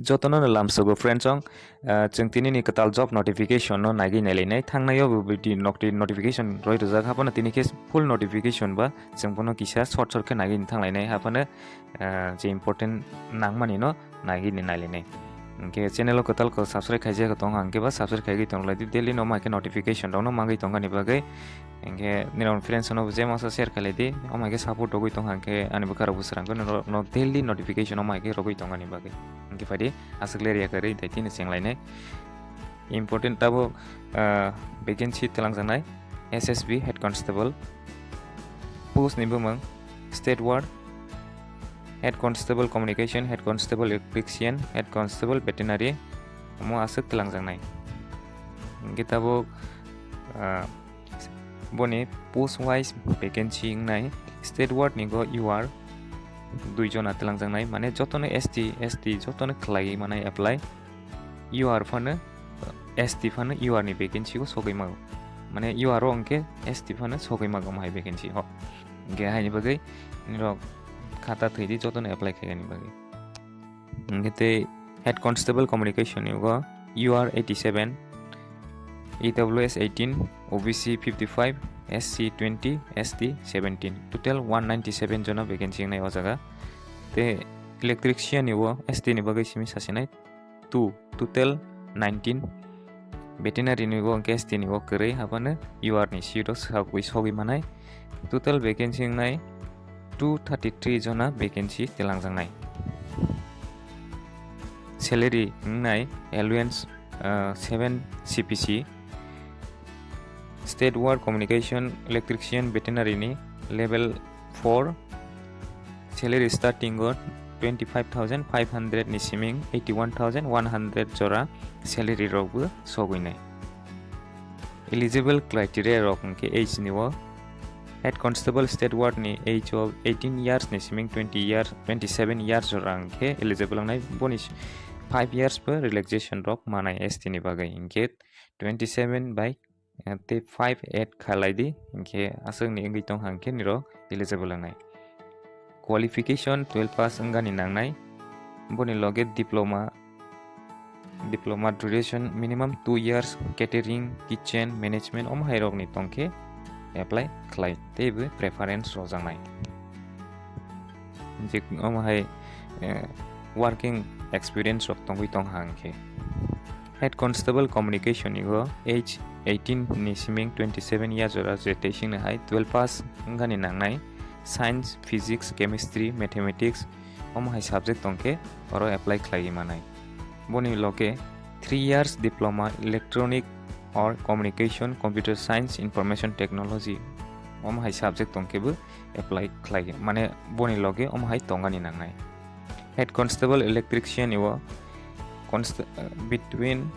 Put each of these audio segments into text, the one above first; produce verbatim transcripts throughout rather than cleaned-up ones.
Jotono no lamsogo friends ong, ah, chwng tini ni kwtal job notification no nagwi nailainai. Thangnaio bo bidi nokti notification roi rwjak, haphano tini khe full notification ba chwng bono kisa short short khe nagwi thanglainai, haphano, ah, je important nangmani no nagwi nailainai. Hwnkhe channel o kwtal ko subscribe khaijak tong hwnkhe ba subscribe khaigwi tong lai di, daily no ma khe notification rok no mangwi tongani bagwi. Hwnkhe nirok friends no je masa share khailai di, omo hai khe support rogwi tong hwnkhe ani bwkha rok bwswrang khe no, no daily notification omo hai khe rogwi tong ani bagwi. Hwnkhe phaidi aswk ler ya kwrwi dai tini chenglainai. Important tabuk, ah, vacancy twlangjaknai S S B Head Constable post ni bumung state ward Head Constable Communication, Head Constable Electrician, Head Constable Veterinary omo aswk twlangjaknai. Hwnkhe tabuk, ah, boni post wise vacancy wngnai state ward ni go U R dui jona twlangjaknai, mane jotono S T, S T jotono khlaiwi manai apply. U R phano, S T phano U R ni vacancy o sogwi mago, mane U R o hwnkhe S T phano sogwi mago omo hai vacancy ho. Hwnkhe haini bagwi nirok khata thwidi jotono apply khainani bagwi. Hwnkhe tei Head Constable Communication ni go U R eighty seven, E W S eighteen, O B C fifty five, S C twenty, S T seventeen, total one ninety seven jona vacancy wngnai o jaga. Tei electrician ni o S T ni bagwi simi sasinai two, total nineteen. Veterinary ni o hwnkhe S T ni o kwrwi, haphano U R ni seat o sogwi sogwi manai. Total vacancy wngnai two thirty three jona vacancy twlangjaknai. Salary wngnai allowance, ah, seven C P C. State ward communication electrician veterinary ni level four. Salary starting o twenty five thousand five hundred ni siming eighty one thousand one hundred jora salary rok bo sogwinai. Eligible criteria rok hwnkhe age ni o Head Constable state ward ni age o eighteen years ni siming twenty years, twenty seven years jora hwnkhe eligible wngnai. Boni five years bo relaxation rok manai S T ni bagwi, hwnkhe twenty seven bai, eh, tei five add khalai di, hwnkhe aswk ni wngwi tong hwnkhe nirok eligible wngnai. Qualification twelve pass wngani nangnai, boni loge diploma, diploma duration minimum two years, catering, kitchen management omo hai rok ni tongkhe apply khlai tei bo preference rojaknai. Je omo hai, eh, working experience rok tongwi tong hwnkhe. Head Constable Communication ni o age eighteen ni siming twenty seven year jora je tei singni hai twelve pass wngani nangnai, science, physics, chemistry, mathematics omo hai subject tongkhe oro apply khlaiwi manai. Boni loge three years diploma electronic or communication, computer science, information technology omo hai subject tongkhe bo apply khlai, mane boni loge omo hai tongani nangnai. Head Constable Electrician ni o const-, uh, between,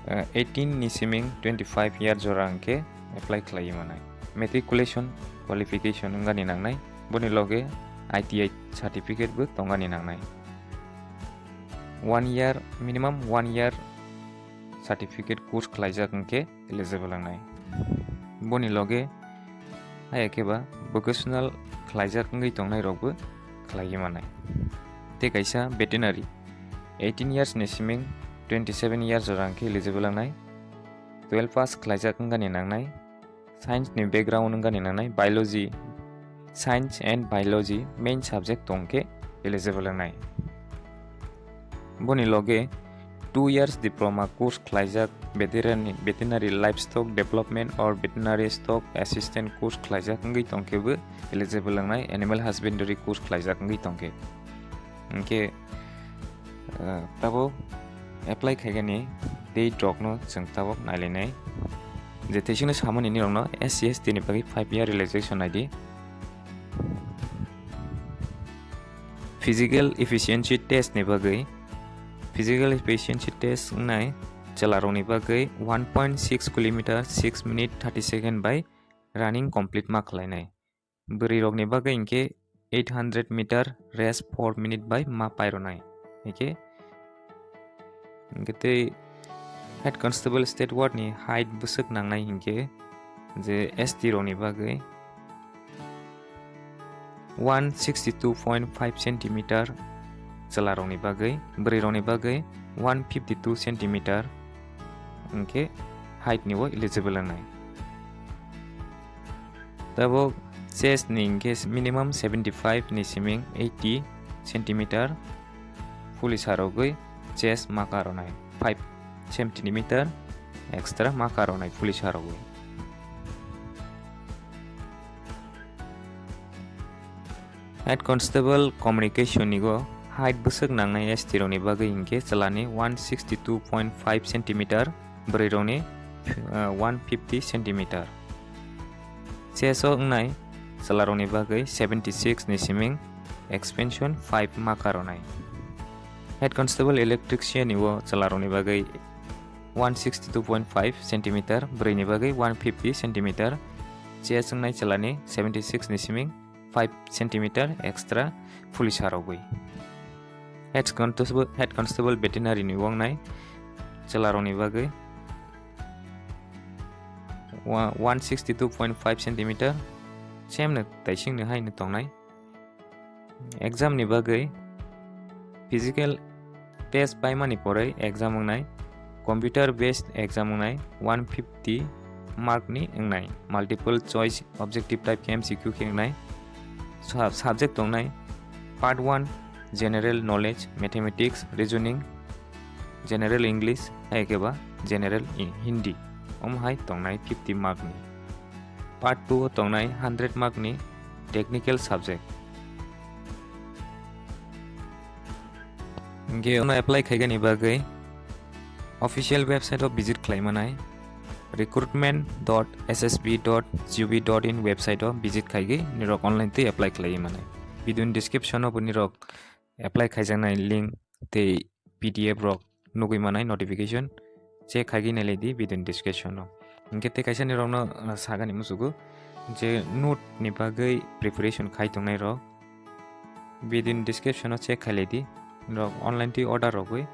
uh, eighteen ni siming twenty five year jora hwnkhe apply khlai manai. Matriculation qualification wngani nangnai, boni loge I T I certificate bo tongani nangnai. One year, minimum one year certificate course khlaijak hwnkhe eligible wngnai. Boni loge hai khe ba vocational khlaijak wngwi tongnai rok bo khlaiwi manai. Tei kaisa veterinary, eighteen years ni siming twenty seven years jora hwnkhe eligible wngnai. Twelve pass khlaijak wngani nangnai. Science ni background wngani nangnai, biology, science and biology main subject tongkhe eligible wngnai. Boni loge two years diploma course khlaijak veterinary, veterinary livestock development or veterinary stock assistant course khlaijak wngwi tongkhe bo eligible wngnai, animal husbandry course khlaijak wngwi tongkhe. Hwnkhe, ah, tabuk apply khaigani date rokno chwng tabuk nailainai. Je thesino samani nirokno S C S T ni bagwi five year relaxation naidi. Physical efficiency test ni bagwi, physical efficiency test wngnai chwlarokni bagwi one point six kilometer six minute thirty second bai running complete ma khlainai. Bwrwi rokni bagwi hinkhe eight hundred meter race four minute bai ma paironai. Hinkhe, hinkhe tei head constable state ward ni height bwswk nangnai hinkhe je S T rokni bagwi one sixty two point five centimeter, chwlarokni bagwi, bwrwirokni bagwi one fifty two centimeter hwnkhe height ni o eligible wngnai. Tabuk chest ni hwnkhe minimum seventy five ni siming eighty centimeter phulisarogwi chest ma karwnai, five centimeter extra ma karwnai phulisarogwi. Head Constable Communication ni o height bwswk nangnai S T rokni bagwi hwnkhe chwlani one sixty two point five centimeter, bwrwirokni, uh, one fifty centimeter. Chest o wngnai chwlarokni bagwi seventy six ni siming expansion five ma karwnai. Head Constable Electrician ni o chwlarokni bagwi one sixty two point five centimeter, bwrwini bagwi one fifty centimeter. Chest wngnai chwlani seventy six ni siming five centimeter extra phulisarogwi. Head Constable, Head Constable Veterinary ni o wngnai chwlarokni bagwi wa-, one sixty two point five centimeter, same no taising ni hai no tongnai. Exam ni bagwi physical test paimani porwi exam wngnai, computer based exam wngnai, one fifty mark ni wngnai, multiple choice objective type khe M C Q khe wngnai. Sub-, subject tongnai, part one general knowledge, mathematics, reasoning, general English, hai khe ba general in Hindi. Omo hai tongnai fifty mark ni. Part two o tongnai hundred mark ni technical subject. Hwnkhe ono apply khaigani bagwi official website o visit khlai manai, recruitment dot S S B dot G O V dot in website o visit khaigwi nirok online twi apply khlai manai. Video ni description o bo nirok apply khaijaknai link tei P D F rok nugwi manai notification check khaigwi nailai di video ni description o. Hwnkhe tei kaisa nirokno, uh, sagani muchugo je note ni bagwi preparation khai tongnai rok video ni description o check khailai di. Norok online twi order rogwi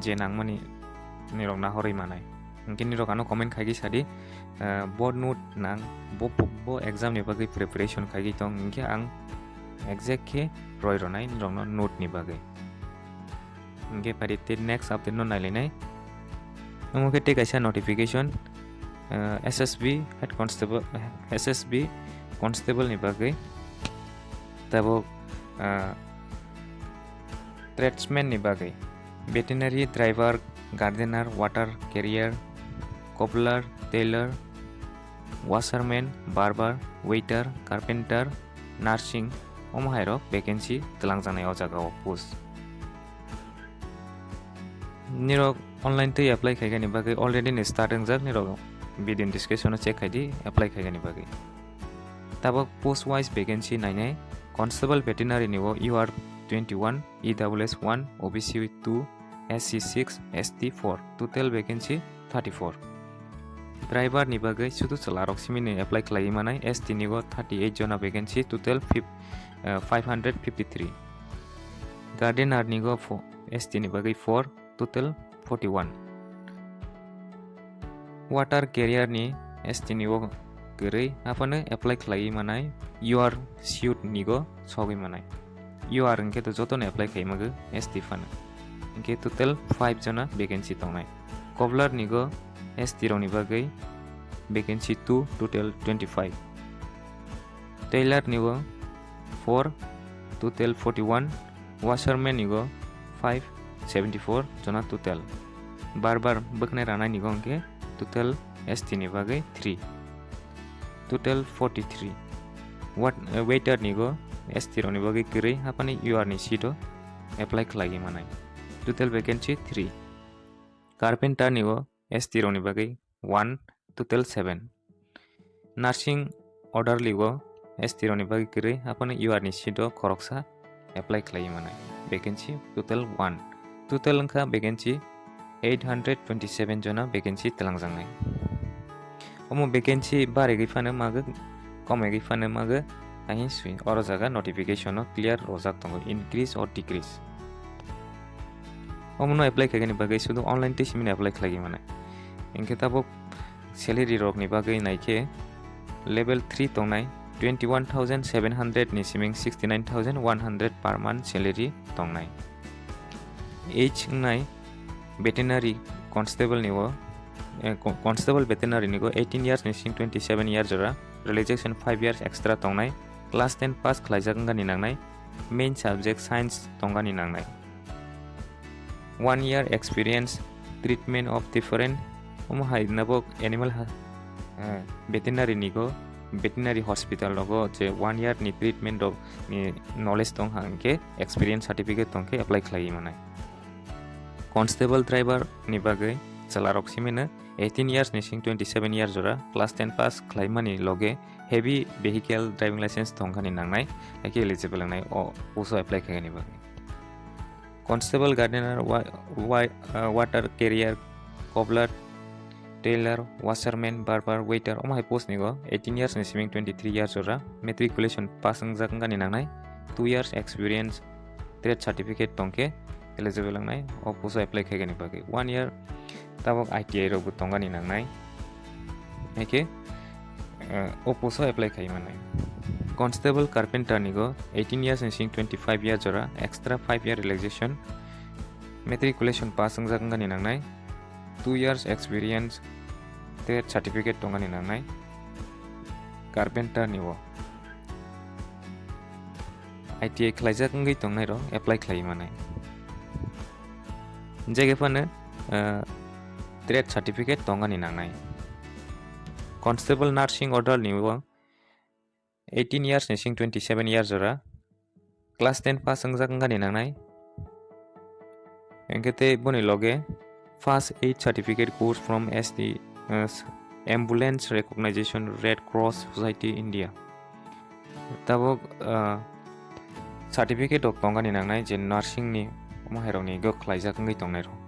je nangmani nirok nahorwi manai. Hwnkhe nirok ano comment khaigwi sadi, ah, bo note nang, bo, bo, bo exam ni bagwi preparation khaigwi tong, hwnkhe ang exact khe roi rwnai nirokno note ni bagwi. Hwnkhe phaidi tei next update no nailainai. Omo khe tei kaisa notification, ah, S S B head constable, S S B constable ni bagwi. Tabuk, ah, tradesman ni bagwi, veterinary, driver, gardener, water carrier, cobbler, tailor, washerman, barber, waiter, carpenter, nursing, omo hai rok vacancy twlangjaknai o jaga o post. Nirok online twi apply khaigani bagwi already ni start wngjak, nirok video ni description o check khaidi apply khaigani bagwi. Tabuk post wise vacancy nainai, constable veterinary ni o U R twenty one, E W S one, O B C two, S C six, S T four, total vacancy thirty four. Driver ni bagwi sudu chwla rok simi ni apply khlaiwi manai, S T ni o thirty eight jona vacancy, total fif-, eh, five hundred fifty three. Gardener ni o fo-, S T ni bagwi four, total forty one. Water carrier ni S T ni o kwrwi, aphano apply khlaiwi manai U R suit ni o sogwi manai. U R hwnkhe to jotono apply khai mago S T phano. Hwnkhe total five jona vacancy tongnai. Cobbler ni o S T rok ni bagwi vacancy two, total twenty five. Tailor ni o four, total forty one. Washerman ni o five, seventy four jona total. Barber bwkhnai ranai ni o hwnkhe total S T ni bagwi three, total forty three. Wat-, eh, waiter ni o S T rok ni bagwi kwrwi, aphano U R ni seat o apply khlaiwi manai. Total vacancy three. Carpenter ni o S T rok ni bagwi one, total seven. Nursing orderly o S T rok ni bagwi kwrwi, aphano U R ni seat o khoroksa apply khlaiwi manai. Vacancy total one. Total wngkha vacancy eight hundred twenty seven jona vacancy twlangjaknai. Omo vacancy barigwi phano mago, komigwi phano mago, ahin swi oro jaga notification o clear rojak tongo, increase or decrease. Omono apply khaigani bagwi sudu online tei simini apply khlaiwi manai. Hwnkhe tabuk salary rokni bagwi naikhe level three tongnai, twenty one thousand seven hundred ni siming sixty nine thousand one hundred per month salary tongnai. Age wngnai veterinary constable ni o, eh, co-, constable veterinary ni go eighteen years ni sing twenty seven years jora, relaxation five years extra tongnai, class ten pass khlaijak wngani nangnai, main subject science tongani nangnai. One year experience, treatment of different, omo hai nabo animal ha-, eh, veterinary ni go, veterinary hospital rogo je one year ni treatment rok ni knowledge tong ha hwnkhe experience certificate tong khe apply khlaiwi manai. Constable driver ni bagwi chwla rok simino eighteen years ni sing twenty seven years jora, class ten pass khlaimani loge heavy vehicle driving license tongkhani nangnai, haikhe eligible wngnai o post o apply khaigani bagwi. Constable, gardener, wa-, wa-, uh, water carrier, cobbler, tailor, washerman, barber, waiter, omo hai post ni go eighteen years ni siming twenty three years jora, matriculation pass wngjak wngani nangnai, two years experience, trade certificate tongkhe eligible wngnai o post o apply khaigani bagwi. One year tabok I T I rokbo tongani nangnai. Haikhe, eh, o post o apply khai manai. Constable, carpenter ni go eighteen years ni sing twenty five year jora, extra five year relaxation, matriculation pass wngjak wngani nangnai, two years experience, trade certificate tongani nangnai. Carpenter ni o I T I khlaijak wngwi tongnai rok apply khlai manai. Jege phano, eh, trade certificate tongani nangnai. Constable, nursing order ni o eighteen years ni sing twenty seven years jora, class ten pass wngjak wngani nangnai. Hwnkhe tei boni loge first aid certificate course from S T, uh, Ambulance Recognition Red Cross Society India. Tabok, uh, certificate rok tongani nangnai je nursing ni omo hai rok ni go khlaijak wngwi tongnai rok.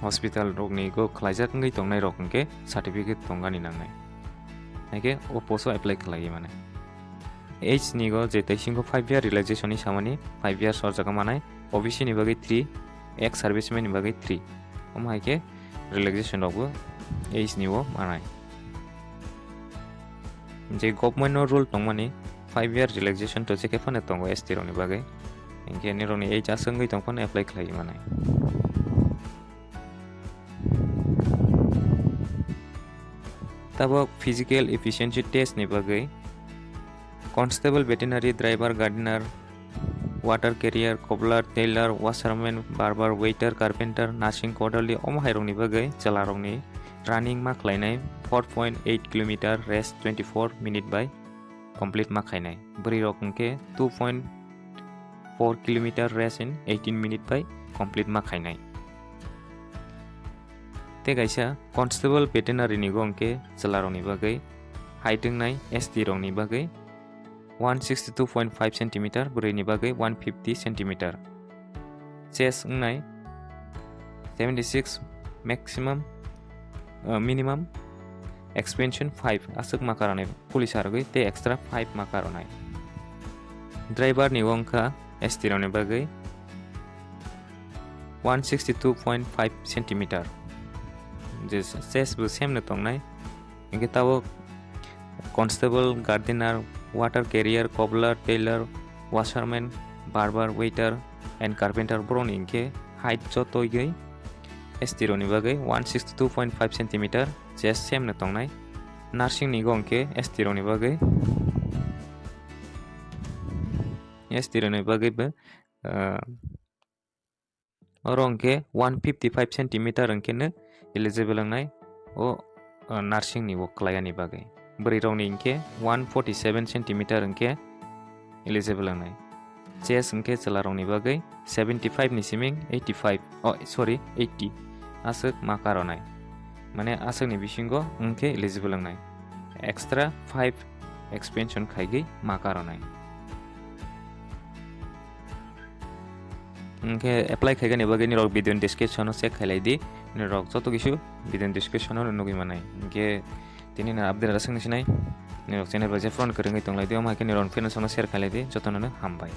Hospital rok ni go khlaijak wngwi tongnai rok hwnkhe certificate tongani nangnai. Haikhe o post o apply khlaiwi manai. Age ni go je tei singkho five year relaxation ni samani five years sorjak manai, O B C ni bagwi three, ex serviceman ni bagwi three. Omo hai khe relaxation rok bo age ni o manai. Je government no rule tongmani five year relaxation to je khe phano tongo S T rok ni bagwi. Hinkhe nirok ni age aswk wngwi tong phano apply khlai manai. Tabok physical efficiency test ni bagwi constable, veterinary, driver, gardener, water carrier, cobbler, tailor, washerman, barber, waiter, carpenter, nursing, orderly, omo hai rok ni bagwi chwla rok ni running ma khlai nai four point eight kilometer race twenty four minute bai complete ma khainai. Bwrwi rok hwnkhe two point four kilometer race in eighteen minute bai complete ma khainai. Tei kaisa constable, veterinary ni go hwnkhe chwla rok ni bagwi height wngnai S T rok ni bagwi one sixty two point five centimeter, bwrwi ni bagwi one fifty centimeter. Chest wngnai seventy six, maximum, uh, minimum expansion five aswk ma karanai police arogwi tei extra five ma karonai. Driver ni wngkha S T rok ni bagwi one sixty two point five centimeter. Je chest bo same no tongnai. Hinkhe tabok constable, gardener, water carrier, cobbler, tailor, washerman, barber, waiter and carpenter borok ni hinkhe height joto gwi S T rok ni bagwi one sixty two point five centimeter, chest same no tongnai. Nursing ni go hinkhe S T rok ni bagwi, S T rok ni bagwi bo, ah, oro hinkhe one fifty five centimeter hinkhe no eligible wngnai o, ah, nursing ni o khlaiya ni bagwi. Bwrwi rok ni hinkhe one forty seven centimeter hinkhe eligible wngnai. Chest hinkhe chwla rok ni bagwi seventy five ni siming eighty five, oh, sorry, eighty aswk ma karonai. Mane aswk ni bisingo hinkhe eligible wngnai. Extra five expansion khaigwi ma karonai. Hinkhe apply khaigani bagwi nirok video ni description o check khailai di. Nirok joto kisu video ni description o nugwi manai. Hinkhe tini na update aswk ni sinai. Nirok channel bai je phone kwrwngwi tonglai di, omo hai khe nirok friends no share khailai di. Jotono no hambai.